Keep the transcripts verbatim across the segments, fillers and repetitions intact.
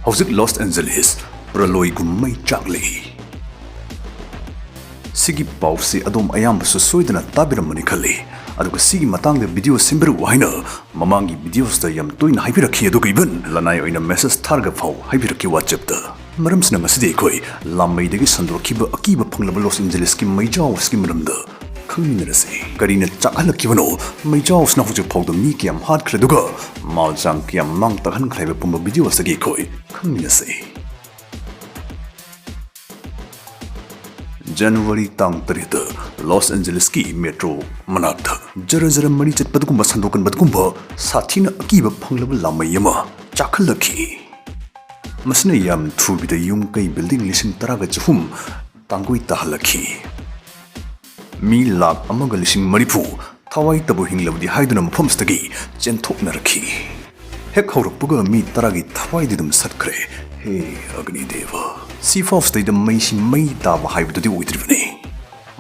ꯍꯧꯖꯤꯛ loss Angeles ꯄ꯭ꯔꯂꯣꯏꯒꯨꯝ ꯃꯩ ꯆꯥꯛꯂꯤ꯫ ꯁꯤꯒꯤ ꯄꯥꯎꯁꯤ ꯑꯗꯣꯝ ꯑꯌꯥꯝꯕꯁꯨ ꯁꯣꯏꯗꯅ ꯇꯥꯕꯤꯔꯝꯃꯅꯤ ꯈꯜꯂꯤ꯫ ꯑꯗꯨꯒ ꯁꯤꯒꯤ ꯃꯇꯥꯡꯗ ꯚꯤꯗꯤꯑꯣ ꯁꯦꯝꯕꯤꯔꯛꯎ ꯍꯥꯏꯅ ꯃꯃꯥꯡꯒꯤ ꯚꯤꯗꯤꯑꯣꯁꯇ ꯌꯥꯝ ꯇꯣꯏꯅ ꯍꯥꯏꯕꯤꯔꯛꯈꯤ, ꯑꯗꯨꯒ even ꯂꯅꯥꯏ ꯑꯣꯏꯅ ꯃꯦꯁꯦꯖ ꯊꯥꯔꯒ ꯐꯥꯎ ꯍꯥꯏꯕꯤꯔꯛꯈꯤ WhatsAppꯇ꯫ ꯃꯔꯝꯁꯤꯅ ꯉꯁꯤꯗꯤ ꯑꯩꯈꯣꯏ ꯂꯥꯃꯩꯗꯒꯤ ꯁꯟꯗꯣꯔꯛꯈꯤꯕ ꯑꯀꯤꯕ ꯐꯪꯂꯕ ꯂꯣꯁ ꯑꯦꯟꯖꯦꯂꯤꯁꯀꯤ ꯃꯩꯖꯥꯎ ꯑꯁꯤꯒꯤ ꯃꯔꯝꯗ ꯈꯪꯃꯤꯟꯅꯔꯁꯤ꯫ ꯀꯔꯤꯅ ꯆꯥꯛꯍꯜꯂꯛꯈꯤꯕꯅꯣ? ꯃꯩꯖꯥꯎ ꯑꯁꯤꯅ ꯍꯧꯖꯤꯛ ꯐꯥꯎꯗ ꯃꯤ ꯀꯌꯥꯝ ꯍꯥꯠꯈ꯭ꯔꯦ, ꯑꯗꯨꯒ ꯃꯥꯜ ꯆꯥꯡ ꯀꯌꯥꯝ ꯃꯥꯡ ꯇꯥꯛꯍꯟꯈ꯭ꯔꯦ ꯍꯥꯏꯕ ꯄꯨꯝꯕ ꯚꯤꯗꯤꯑꯣ ꯑꯁꯤꯗꯒꯤ ꯑꯩꯈꯣꯏ ꯈꯪꯃꯤꯟꯅꯁꯤ꯫ ꯖꯅꯋꯥꯔꯤ ꯇꯥꯡ ꯇꯔꯦꯠꯇ ꯂꯣꯁ ꯑꯦꯟꯖꯦꯂꯤꯁꯀꯤ ꯃꯦꯇ꯭ꯔꯣ ꯃꯅꯥꯛꯇ ꯖꯔ ꯖꯔ ꯃꯔꯤ ꯆꯠꯄꯗꯒꯨꯝꯕ ꯁꯟꯗꯣꯛꯀꯟꯕꯗꯒꯨꯝꯕ ꯁꯥꯊꯤꯅ ꯑꯀꯤꯕ ꯐꯪꯂꯕ ꯂꯥꯃꯩ ꯑꯃ ꯆꯥꯛꯍꯜꯂꯛꯈꯤ꯫ ꯃꯁꯤꯅ ꯌꯥꯝ ꯊꯨꯕꯤꯗ ꯌꯨꯝ ꯀꯩ ꯕꯤꯜꯗꯤꯡ ꯂꯤꯁꯤꯡ ꯇꯔꯥꯒ ꯆꯍꯨꯝ ꯇꯥꯡꯒꯣꯏ ꯇꯥꯍꯜꯂꯛꯈꯤ꯫ ꯃꯤ ꯂꯥꯈ ꯑꯃꯒ ꯂꯤꯁꯤꯡ ꯃꯔꯤꯐꯨ ꯊꯋꯥꯏ ꯇꯕꯨ ꯍꯤꯡꯂꯕꯗꯤ ꯍꯥꯏꯗꯨꯅ ꯃꯐꯝꯁꯤꯗꯒꯤ ꯆꯦꯟꯊꯣꯛꯅꯔꯛꯈꯤ꯫ ꯍꯦꯛ ꯍꯧꯔꯛꯄꯒ ꯃꯤ ꯇꯔꯥꯒꯤ ꯊꯋꯥꯏꯗꯤ ꯑꯗꯨꯝ ꯁꯠꯈ꯭ꯔꯦ꯫ ꯍꯦ ꯑꯒꯅꯤꯗꯦꯕ, ꯁꯤꯐꯥꯎꯁꯤꯗꯩꯗ ꯃꯩꯁꯤ ꯃꯩ ꯇꯥꯕ ꯍꯥꯏꯕꯗꯨꯗꯤ ꯑꯣꯏꯗ꯭ꯔꯤꯕꯅꯤ꯫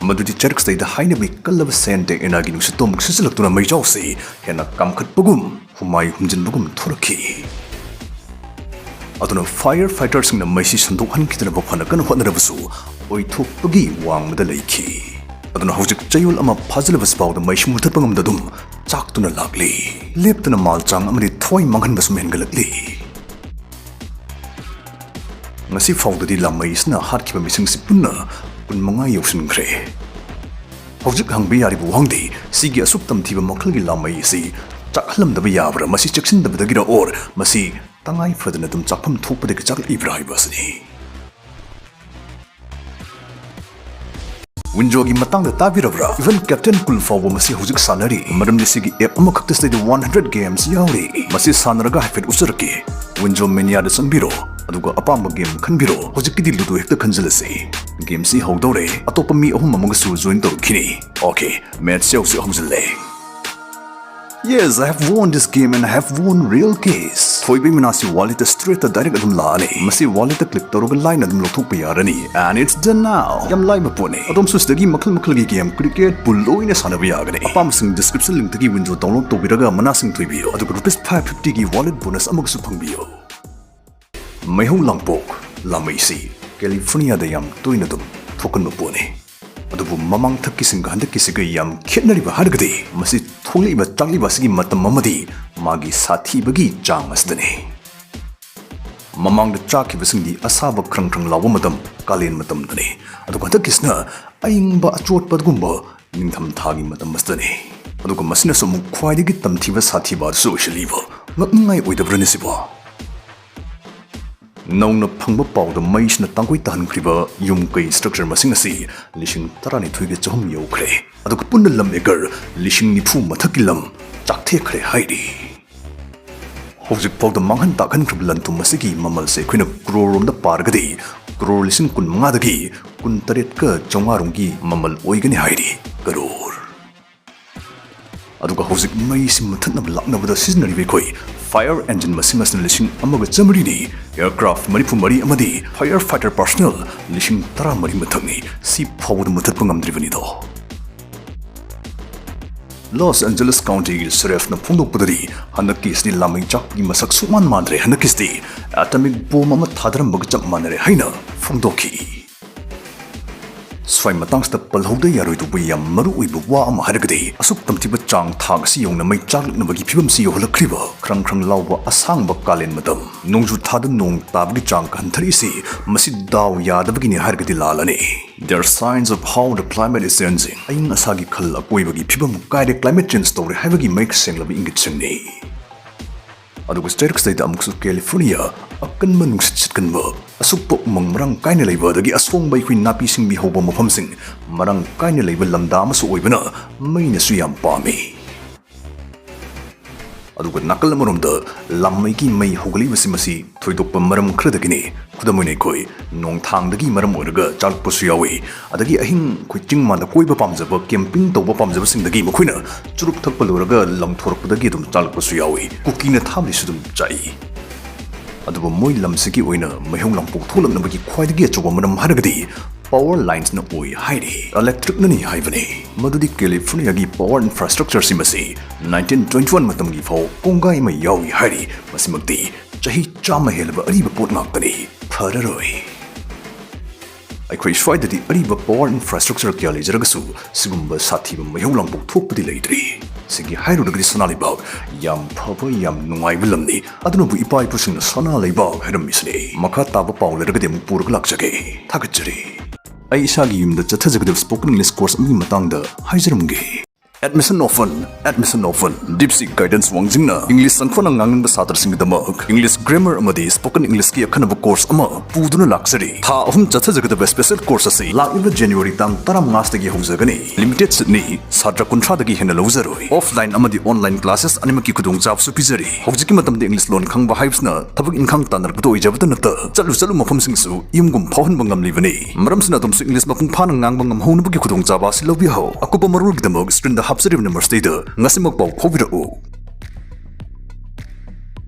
ꯃꯗꯨꯗꯤ ꯆꯔꯛꯁꯤꯗꯩꯗ ꯍꯥꯏꯅꯕꯤ ꯀꯜꯂꯕ ꯁꯦꯟꯇ ꯑꯦꯅꯥꯒꯤ ꯅꯨꯡꯁꯤꯠꯇꯣ ꯑꯃꯨꯛ ꯁꯤꯠꯆꯤꯜꯂꯛꯇꯨꯅ ꯃꯩꯖꯥꯎꯁꯤ ꯍꯦꯟꯅ ꯀꯥꯝꯈꯠꯄꯒꯨꯝ ꯍꯨꯃꯥꯏ ꯍꯨꯝꯖꯤꯟꯕꯒꯨꯝ ꯊꯣꯔꯛꯈꯤ꯫ ꯑꯗꯨꯅ ꯐꯥꯏꯌꯔ ꯐꯥꯏꯇꯔꯁꯤꯡꯅ ꯃꯩꯁꯤ ꯁꯟꯗꯣꯛꯍꯟꯈꯤꯗꯅꯕ ꯐꯅ ꯀꯟꯅ ꯍꯣꯠꯅꯔꯕꯁꯨ ꯑꯣꯏꯊꯣꯛꯄꯒꯤ ꯋꯥꯡꯃꯗ ꯂꯩꯈꯤ꯫ ꯑꯗꯨꯅ ꯍꯧꯖꯤꯛ ꯆꯌꯣꯜ ꯑꯃ ꯐꯥꯖꯤꯜꯂꯕꯁꯤ ꯐꯥꯎꯗ ꯃꯩꯁꯤ ꯃꯨꯊꯠꯄ ꯉꯝꯗ ꯑꯗꯨꯝ ꯆꯥꯛꯇꯨꯅ ꯂꯥꯛꯂꯤ꯫ ꯂꯦꯞꯇꯅ ꯃꯥꯜ ꯆꯥꯡ ꯑꯃꯗꯤ ꯊꯋꯥꯏ ꯃꯥꯡꯍꯟꯕꯁꯨ ꯍꯦꯟꯒꯠꯂꯛꯂꯤ꯫ ꯉꯁꯤ ꯐꯥꯎꯗꯗꯤ ꯂꯥꯃꯩ ꯑꯁꯤꯅ ꯍꯥꯠꯈꯤꯕ ꯃꯤꯁꯤꯡꯁꯤ ꯄꯨꯟꯅ ꯀꯨꯟꯃꯉꯥ ꯌꯧꯁꯤꯟꯈ꯭ꯔꯦ꯫ ꯍꯧꯖꯤꯛ ꯍꯪꯕ ꯌꯥꯔꯤꯕ ꯋꯥꯍꯪꯗꯤ, ꯁꯤꯒꯤ ꯑꯁꯨꯛ ꯇꯝꯊꯤꯕ ꯃꯈꯜꯒꯤ ꯂꯥꯃꯩ ꯑꯁꯤ ꯆꯥꯛꯍꯜꯂꯝꯗꯕ ꯌꯥꯕ꯭ꯔꯥ? ꯃꯁꯤ ꯆꯦꯛꯁꯤꯟꯗꯕꯗꯒꯤꯔ, or ꯃꯁꯤ ꯇꯉꯥꯏ ꯐꯗꯅ ꯑꯗꯨꯝ ꯆꯥꯛꯐꯝ ꯊꯣꯛꯄꯗꯒꯤ ꯆꯥꯛꯂꯛꯏꯕ꯭ꯔꯥ ꯍꯥꯏꯕ ꯑꯁꯤꯅꯤ꯫ ꯋꯤꯟꯖꯣꯒꯤ ꯃꯇꯥꯡꯗ ꯇꯥꯕꯤꯔꯕ꯭ꯔꯥ? Even Captain Cool ꯐꯥꯎꯕ ꯃꯁꯤ ꯍꯧꯖꯤꯛ ꯁꯥꯟꯅꯔꯤ, ꯃꯔꯝꯗꯤ ꯁꯤꯒꯤ ꯑꯦꯞ ꯑꯃꯈꯛꯇꯁꯤꯗꯩꯗ ꯋꯥꯟ ꯍꯟꯗ꯭ꯔꯦꯠ ꯒꯦꯝꯁ ꯌꯥꯎꯔꯤ꯫ ꯃꯁꯤ ꯁꯥꯟꯅꯔꯒ ꯍꯥꯏꯐꯦꯠ ꯎꯠꯆꯔꯛꯀꯦ꯫ ꯋꯤꯟꯖꯣ ꯃꯦꯅꯤꯌꯥꯗ ꯆꯪꯕꯤꯔꯣ, ꯑꯗꯨꯒ ꯑꯄꯥꯝꯕ ꯒꯦꯝ ꯈꯟꯕꯤꯔꯣ꯫ ꯍꯧꯖꯤꯛꯀꯤꯗꯤ ꯂꯨꯗꯣ ꯍꯦꯛꯇ ꯈꯟꯖꯤꯜꯂꯁꯤ꯫ ꯒꯦꯝꯁꯤ ꯍꯧꯗꯧꯔꯦ, ꯑꯇꯣꯞꯄ ꯃꯤ ꯑꯍꯨꯝ ꯑꯃꯒꯁꯨ ꯖꯣꯏꯟ ꯇꯧꯔꯛꯈꯤꯅꯤ꯫ ꯑꯣꯀꯦ, ꯃꯦꯠꯁꯁꯦ ꯍꯧꯖꯤꯛ ꯍꯧꯖꯤꯜꯂꯦ꯫ Yes, I have won this game and I have won real cash. ꯊꯣꯏꯕꯩ ꯃꯅꯥꯁꯤ ꯋꯥꯂꯦꯠꯇ ꯁ꯭ꯇ꯭ꯔꯦꯠꯇ ꯗꯥꯏꯔꯦꯛ ꯑꯗꯨꯝ ꯂꯥꯛꯑꯅꯤ꯫ ꯃꯁꯤ ꯋꯥꯂꯦꯠꯇ ꯀ꯭ꯂꯤꯛ ꯇꯧꯔꯒ ꯂꯥꯏꯅ ꯑꯗꯨꯝ ꯂꯧꯊꯣꯛꯄ ꯌꯥꯔꯅꯤ꯫ And it's done now. ꯌꯥꯝ ꯂꯥꯏꯕ ꯄꯣꯠꯅꯤ꯫ ꯑꯗꯣꯝꯁꯨ ꯁꯤꯗꯒꯤ ꯃꯈꯜ ꯃꯈꯜꯒꯤ ꯒꯦꯝ, ꯀ꯭ꯔꯤꯀꯦꯠ, ꯄꯨꯜ ꯂꯣꯏꯅ ꯁꯥꯟꯅꯕ ꯌꯥꯒꯅꯤ꯫ ꯑꯄꯥꯝꯕꯁꯤꯡ ꯗꯤꯁꯀ꯭ꯔꯤꯞꯁꯟ ꯂꯤꯡꯛꯇꯒꯤ ꯋꯤꯟꯖꯣ ꯗꯥꯎꯟꯂꯣꯗ ꯇꯧꯕꯤꯔꯒ ꯃꯅꯥꯁꯤꯡ ꯊꯣꯏꯕꯤꯌꯨ, ꯑꯗꯨꯒ ꯔꯨꯄꯤꯁ ꯐꯥꯏꯚ ꯐꯤꯐꯇꯤꯒꯤ ꯋꯥꯂꯦꯠ ꯕꯣꯅꯁ ꯑꯃꯒꯁꯨ ꯐꯪꯕꯤꯌꯨ꯫ ꯃꯩꯍꯧ ꯂꯥꯡꯄꯣꯛ ꯂꯥꯃꯩꯁꯤ ꯀꯦꯂꯤꯐꯣꯔꯅꯤꯌꯥꯗ ꯌꯥꯝ ꯇꯣꯏꯅ ꯑꯗꯨꯝ ꯊꯣꯛꯀꯟꯕ ꯄꯣꯠꯅꯤ꯫ ꯑꯗꯨꯕꯨ ꯃꯃꯥꯡꯊꯛꯀꯤꯁꯤꯡꯒ ꯍꯟꯗꯛꯀꯤꯁꯤꯒ ꯌꯥꯝ ꯈꯦꯠꯅꯔꯤꯕ ꯍꯥꯏꯔꯒꯗꯤ ꯃꯁꯤ ꯊꯣꯛꯂꯛꯏꯕ ꯆꯥꯛꯂꯤꯕ ꯑꯁꯤꯒꯤ ꯃꯇꯝ ꯑꯃꯗꯤ ꯃꯥꯒꯤ ꯁꯥꯊꯤꯕꯒꯤ ꯆꯥꯡ ꯑꯁꯤꯗꯅꯤ꯫ ꯃꯃꯥꯡꯗ ꯆꯥꯛꯈꯤꯕꯁꯤꯡꯗꯤ ꯑꯁꯥꯕ ꯈ꯭ꯔꯪ ꯈ꯭ꯔꯪ ꯂꯥꯎꯕ ꯃꯇꯝ, ꯀꯥꯂꯦꯟ ꯃꯇꯝꯗꯅꯤ꯫ ꯑꯗꯨꯒ ꯍꯟꯗꯛꯀꯤꯁꯤꯅ ꯑꯏꯪꯕ ꯑꯆꯣꯠꯄꯒꯨꯝꯕ ꯅꯤꯡꯊꯝꯊꯥꯒꯤ ꯃꯇꯝ ꯑꯁꯤꯗꯅꯤ꯫ ꯑꯗꯨꯒ ꯃꯁꯤꯅꯁꯨ ꯑꯃꯨꯛ ꯈ꯭ꯋꯥꯏꯗꯒꯤ ꯇꯝꯊꯤꯕ ꯁꯥꯊꯤꯕ ꯑꯗꯨꯁꯨ ꯑꯣꯏꯁꯤꯜꯂꯤꯕ꯫ ꯉꯛꯅꯤꯡꯉꯥꯏ ꯑꯣꯏꯗꯕ꯭ꯔꯅꯦ ꯁꯤꯕꯣ? ꯅꯧꯅ ꯐꯪꯕ ꯄꯥꯎꯗ ꯃꯩꯁꯤꯅ ꯇꯥꯡꯒꯣꯏ ꯇꯥꯍꯟꯈ꯭ꯔꯤꯕ ꯌꯨꯝ ꯀꯩ ꯁ꯭ꯇ꯭ꯔꯛꯆꯔ ꯃꯁꯤꯡ ꯑꯁꯤ ꯂꯤꯁꯤꯡ ꯇꯔꯥꯅꯤꯊꯣꯏꯒ ꯆꯍꯨꯝ ꯌꯧꯈ꯭ꯔꯦ꯫ ꯑꯗꯨꯒ ꯄꯨꯟꯅ ꯂꯝ ꯑꯦꯀꯔ ꯂꯤꯁꯤꯡ ꯅꯤꯐꯨ ꯃꯊꯛꯀꯤ ꯂꯝ ꯆꯥꯛꯊꯦꯛꯈ꯭ꯔꯦ ꯍꯥꯏꯔꯤ꯫ ꯍꯧꯖꯤꯛ ꯐꯥꯎꯗ ꯃꯥꯡꯍꯟ ꯇꯥꯛꯍꯟꯈ꯭ꯔꯕ ꯂꯟ ꯊꯨꯝ ꯑꯁꯤꯒꯤ ꯃꯃꯜꯁꯦ ꯑꯩꯈꯣꯏꯅ ꯀ꯭ꯔꯣꯔ ꯔꯣꯝꯗ ꯄꯥꯔꯒꯗꯤ ꯀ꯭ꯔꯣꯔ ꯂꯤꯁꯤꯡ ꯀꯨꯟ ꯃꯉꯥꯗꯒꯤ ꯀꯨꯟ ꯇꯔꯦꯠꯀ ꯆꯥꯝꯃꯉꯥ ꯔꯣꯝꯒꯤ ꯃꯃꯜ ꯑꯣꯏꯒꯅꯤ ꯍꯥꯏꯔꯤ꯫ ꯀꯔꯣꯔ꯫ ꯑꯗꯨꯒ ꯍꯧꯖꯤꯛ ꯃꯩꯁꯤ ꯃꯨꯊꯠꯅꯕ ꯂꯥꯛꯅꯕꯗ ꯁꯤꯖꯤꯟꯅꯔꯤꯕ ꯑꯩꯈꯣꯏ ꯐꯥꯌꯔ ꯑꯦꯟꯖꯤꯟ ꯃꯁꯤꯡ ꯑꯁꯤꯅ ꯂꯤꯁꯤꯡ ꯑꯃꯒ ꯆꯥꯃꯔꯤꯅꯤ꯫ ꯑꯦꯌꯔꯀ꯭ꯔꯥꯐ ꯃꯔꯤꯐꯨ ꯃꯔꯤ ꯑꯃꯗꯤ ꯐꯥꯌꯔ ꯐꯥꯏꯇꯔ ꯄꯥꯔꯁꯣꯅꯦꯜ ꯂꯤꯁꯤꯡ ꯇꯔꯥꯃꯔꯤ ꯃꯊꯛꯅꯤ꯫ ꯁꯤ ꯐꯥꯎꯕꯗ ꯃꯨꯊꯠꯄ ꯉꯝꯗ꯭ꯔꯤꯕꯅꯤꯗꯣ꯫ ꯂꯣꯁ ꯑꯦꯟꯖꯦꯂꯤꯁ ꯀꯥꯎꯟꯇꯤꯒꯤ ꯁꯦꯔꯤꯐꯅ ꯐꯣꯡꯗꯣꯛꯄꯗꯗꯤ ꯍꯟꯗꯛꯀꯤꯁꯤꯗꯤ ꯂꯥꯃꯩ ꯆꯥꯛꯄꯒꯤ ꯃꯁꯛ ꯁꯨꯡꯃꯥꯟ ꯃꯥꯟꯗ꯭ꯔꯦ, ꯍꯟꯗꯛꯀꯤꯁꯤꯗꯤ ꯑꯦꯇꯣꯃꯤꯛ ꯕꯣꯝ ꯑꯃ ꯊꯥꯗꯔꯝꯕꯒ ꯆꯞ ꯃꯥꯟꯅꯔꯦ ꯍꯥꯏꯅ ꯐꯣꯡꯗꯣꯛꯈꯤ꯫ ꯁ꯭ꯋꯥꯏ ꯃꯇꯥꯡꯁꯤꯗ ꯄꯜꯍꯧꯗ ꯌꯥꯔꯣꯏꯗꯧꯕ ꯌꯥꯝ ꯃꯔꯨ ꯑꯣꯏꯕ ꯋꯥ ꯑꯃ ꯍꯥꯏꯔꯒꯗꯤ ꯑꯁꯨꯛ ꯇꯝꯊꯤꯕ ꯆꯥꯡ ꯊꯥꯛ ꯑꯁꯤ ꯌꯧꯅ ꯃꯩ ꯆꯥꯛꯂꯛꯅꯕꯒꯤ ꯐꯤꯕꯝꯁꯤ ꯌꯧꯍꯜꯂꯛꯈ꯭ꯔꯤꯕ ꯈ꯭ꯔꯪ ꯈ꯭ꯔꯪ ꯂꯥꯎꯕ ꯑꯁꯥꯡꯕ ꯀꯥꯂꯦꯟ ꯃꯇꯝ, ꯅꯣꯡꯖꯨ ꯊꯥꯗ ꯅꯣꯡ ꯇꯥꯕꯒꯤ ꯆꯥꯡ ꯍꯟꯊꯔꯛꯏꯁꯤ ꯃꯁꯤ ꯗꯥꯎ ꯌꯥꯗꯕꯒꯤꯅꯤ ꯍꯥꯏꯔꯒꯗꯤ ꯂꯥꯜꯂꯅꯤ꯫ There are signs of how the climate is changing. ꯑꯏꯪ ꯑꯁꯥꯒꯤ ꯈꯜ ꯑꯀꯣꯏꯕꯒꯤ ꯐꯤꯕꯝ ꯀꯥꯏꯔꯦ, climate change ꯇꯧꯔꯦ ꯍꯥꯏꯕꯒꯤ ꯃꯌꯦꯛ ꯁꯦꯡꯂꯕ ꯏꯪꯒꯤꯠꯁꯤꯡꯅꯤ꯫ ꯑꯗꯨꯒ ꯆꯩꯔꯛꯁꯤꯗꯩꯗ ꯑꯃꯨꯛꯁꯨ ꯀꯦꯂꯤꯐꯣꯔꯅꯤꯌꯥ ꯑꯀꯟꯕ ꯅꯨꯡꯁꯤꯠ ꯁꯤꯠꯀꯟꯕ, ꯑꯁꯨꯛꯄ ꯎꯃꯪ ꯃꯔꯥꯡ ꯀꯥꯏꯅ ꯂꯩꯕ ꯑꯗꯒꯤ ꯑꯁꯣꯡꯕ ꯑꯩꯈꯣꯏ ꯅꯥꯄꯤ ꯁꯤꯡꯕꯤ ꯍꯧꯕ ꯃꯐꯝꯁꯤꯡ ꯃꯔꯥꯡ ꯀꯥꯏꯅ ꯂꯩꯕ ꯂꯝꯗꯥ ꯑꯃꯁꯨ ꯑꯣꯏꯕꯅ ꯃꯩꯅꯁꯨ ꯌꯥꯝ ꯄꯥꯝꯃꯤ꯫ ꯑꯗꯨꯒ ꯅꯥꯀꯜ ꯑꯃꯔꯣꯝꯗ ꯂꯥꯝꯃꯩꯒꯤ ꯃꯩ ꯍꯧꯒꯠꯂꯛꯂꯤꯕꯁꯤ ꯃꯁꯤ ꯊꯣꯏꯗꯣꯛꯄ ꯃꯔꯝ ꯈꯔꯗꯒꯤꯅꯤ꯫ ꯈꯨꯗꯝ ꯑꯣꯏꯅ ꯑꯩꯈꯣꯏ ꯅꯣꯡꯊꯥꯡꯗꯒꯤ ꯃꯔꯝ ꯑꯣꯏꯔꯒ ꯆꯥꯛꯂꯛꯄꯁꯨ ꯌꯥꯎꯏ, ꯑꯗꯒꯤ ꯑꯍꯤꯡ ꯑꯩꯈꯣꯏ ꯆꯤꯡ ꯃꯥꯟꯗ ꯀꯣꯏꯕ ꯄꯥꯝꯖꯕ, ꯀꯦꯝꯄꯤꯡ ꯇꯧꯕ ꯄꯥꯝꯖꯕꯁꯤꯡꯗꯒꯤ ꯃꯈꯣꯏꯅ ꯆꯨꯔꯨꯞ ꯊꯛꯄ ꯂꯣꯏꯔꯒ ꯂꯪꯊꯣꯔꯛꯄꯗꯒꯤ ꯑꯗꯨꯝ ꯆꯥꯛꯂꯛꯄꯁꯨ ꯌꯥꯎꯏ꯫ ꯀꯨꯀꯤꯅ ꯊꯥꯕꯁꯤꯁꯨ ꯑꯗꯨꯝ ꯆꯥꯛꯏ꯫ ꯑꯗꯨꯕꯨ ꯃꯣꯏ ꯂꯝꯁꯤꯒꯤ ꯑꯣꯏꯅ ꯃꯩꯍꯧ ꯂꯥꯡꯄꯣꯛ ꯊꯣꯛꯂꯛꯅꯕꯒꯤ ꯈ꯭ꯋꯥꯏꯗꯒꯤ ꯑꯆꯧꯕ ꯃꯔꯝ ꯍꯥꯏꯔꯒꯗꯤ ꯄꯥꯋꯔ ꯂꯥꯏꯟꯁꯅ ꯑꯣꯏ ꯍꯥꯏꯔꯤ, ꯏꯂꯦꯛꯇ꯭ꯔꯤꯛꯅꯅꯤ ꯍꯥꯏꯕꯅꯤ꯫ ꯃꯗꯨꯗꯤ ꯀꯦꯂꯤꯐꯣꯔꯅꯤꯌꯥꯒꯤ ꯄꯥꯋꯔ ꯏꯟꯐ꯭ꯔꯥꯁ꯭ꯇ꯭ꯔꯛꯆꯔꯁꯤꯡ ꯑꯁꯤ ꯅꯥꯏꯟꯇꯤꯟ ꯇ꯭ꯋꯦꯟꯇꯤ ꯋꯥꯟ ꯃꯇꯝꯒꯤ ꯐꯥꯎ ꯀꯣꯡꯒꯥꯏ ꯑꯃ ꯌꯥꯎꯔꯤ ꯍꯥꯏꯔꯤ꯫ ꯃꯁꯤꯃꯛꯇꯤ ꯆꯍꯤ ꯆꯥꯝꯃ ꯍꯦꯜꯂꯕ ꯑꯔꯤꯕ ꯄꯣꯠ ꯉꯥꯛꯇꯅꯤ, ꯐꯔꯔꯣꯏ꯫ ꯑꯩꯈꯣꯏ ꯁ꯭ꯋꯥꯏꯗꯗꯤ ꯑꯔꯤꯕ power infrastructure ꯀꯌꯥ ꯂꯩꯖꯔꯒꯁꯨ, ꯁꯤꯒꯨꯝꯕ ꯁꯥꯊꯤꯕ ꯃꯩꯍꯧ ꯂꯥꯡꯄꯣꯛ ꯊꯣꯛꯄꯗꯤ ꯂꯩꯇ꯭ꯔꯤ꯫ ꯁꯤꯒꯤ ꯍꯥꯏꯔꯨꯔꯒꯗꯤ ꯁꯅꯥ ꯂꯩꯕꯥꯛ ꯌꯥꯝ ꯐꯕ, ꯌꯥꯝ ꯅꯨꯡꯉꯥꯏꯕ ꯂꯝꯅꯤ꯫ ꯑꯗꯨꯅꯕꯨ ꯏꯄꯥ ꯏꯄꯨꯁꯤꯡꯅ ꯁꯅꯥ ꯂꯩꯕꯥꯛ ꯍꯥꯏꯔꯝꯃꯤꯁꯤꯅꯤ꯫ ꯃꯈꯥ ꯇꯥꯕ ꯄꯥꯎ ꯂꯩꯔꯒꯗꯤ ꯑꯃꯨꯛ ꯄꯨꯔꯒ ꯂꯥꯛꯆꯒꯦ꯫ ꯊꯥꯒꯠꯆꯔꯤ꯫ ꯑꯩ ꯏꯁꯥꯒꯤ ꯌꯨꯝꯗ ꯆꯠꯊꯖꯒꯗꯕ spoken English course ꯑꯃꯒꯤ ꯃꯇꯥꯡꯗ ꯍꯥꯏꯖꯔꯝꯒꯦ꯫ Admission open, admission open꯫ DeepSeek Guidance ꯋꯥꯡꯖꯤꯡꯅ English ꯁꯪꯐꯅ ꯉꯥꯡꯅꯤꯡꯕ ꯁꯥꯇ꯭ꯔꯁꯤꯡꯒꯤꯗꯃꯛ English grammar ꯑꯃꯗꯤ spoken Englishꯀꯤ ꯑꯈꯟꯅꯕ course ꯑꯃ ꯄꯨꯗꯨꯅ ꯂꯥꯛꯆꯔꯤ꯫ ꯊꯥ ꯑꯍꯨꯝ ꯆꯠꯊꯖꯒꯗꯕ special course ꯑꯁꯤ ꯂꯥꯛꯂꯤꯕ January ꯇꯥꯡ ꯇꯔꯥꯃꯉꯥꯗꯒꯤ ꯍꯧꯖꯒꯅꯤ꯫ Limited seatꯅꯤ, ꯁꯥꯇ꯭ꯔ ꯀꯨꯟꯊ꯭ꯔꯥꯗꯒꯤ ꯍꯦꯟꯅ ꯂꯧꯖꯔꯣꯏ꯫ Offline ꯑꯃꯗꯤ online classes ꯑꯅꯤꯃꯛꯀꯤ ꯈꯨꯗꯣꯡꯆꯥꯕꯁꯨ ꯄꯤꯖꯔꯤ꯫ ꯍꯧꯖꯤꯛꯀꯤ ꯃꯇꯝꯗ English ꯂꯣꯟ ꯈꯪꯕ ꯍꯥꯏꯕꯁꯤꯅ ꯊꯕꯛ ꯏꯟꯈꯥꯡ ꯇꯥꯟꯅꯔꯛꯄꯗ ꯑꯣꯏꯖꯕꯇ ꯅꯠꯇ, ꯆꯠꯂꯨ ꯆꯠꯂꯨ ꯃꯐꯝꯁꯤꯡꯁꯨ ꯌꯨꯝꯒꯨꯝ ꯐꯥꯎꯍꯟꯕ ꯉꯝꯂꯤꯕꯅꯤ꯫ ꯃꯔꯝꯁꯤꯅ ꯑꯗꯣꯝꯁꯨ English ꯃꯄꯨꯡ ꯐꯥꯅ ꯉꯥꯡꯕ ꯉꯝꯍꯧꯅꯕꯒꯤ ꯈꯨꯗꯣꯡꯆꯥꯕ ꯑꯁꯤ ꯂꯧꯕꯤꯍꯧ꯫ ꯑꯀꯨꯞꯄ ꯃꯔꯣꯜꯒꯤꯗꯃꯛ screenꯗ ꯍꯥꯞꯆꯔꯤꯕ numberꯁꯤꯗ ꯉꯁꯤꯃꯛ ꯄꯥꯎ ꯐꯥꯎꯕꯤꯔꯛꯎ꯫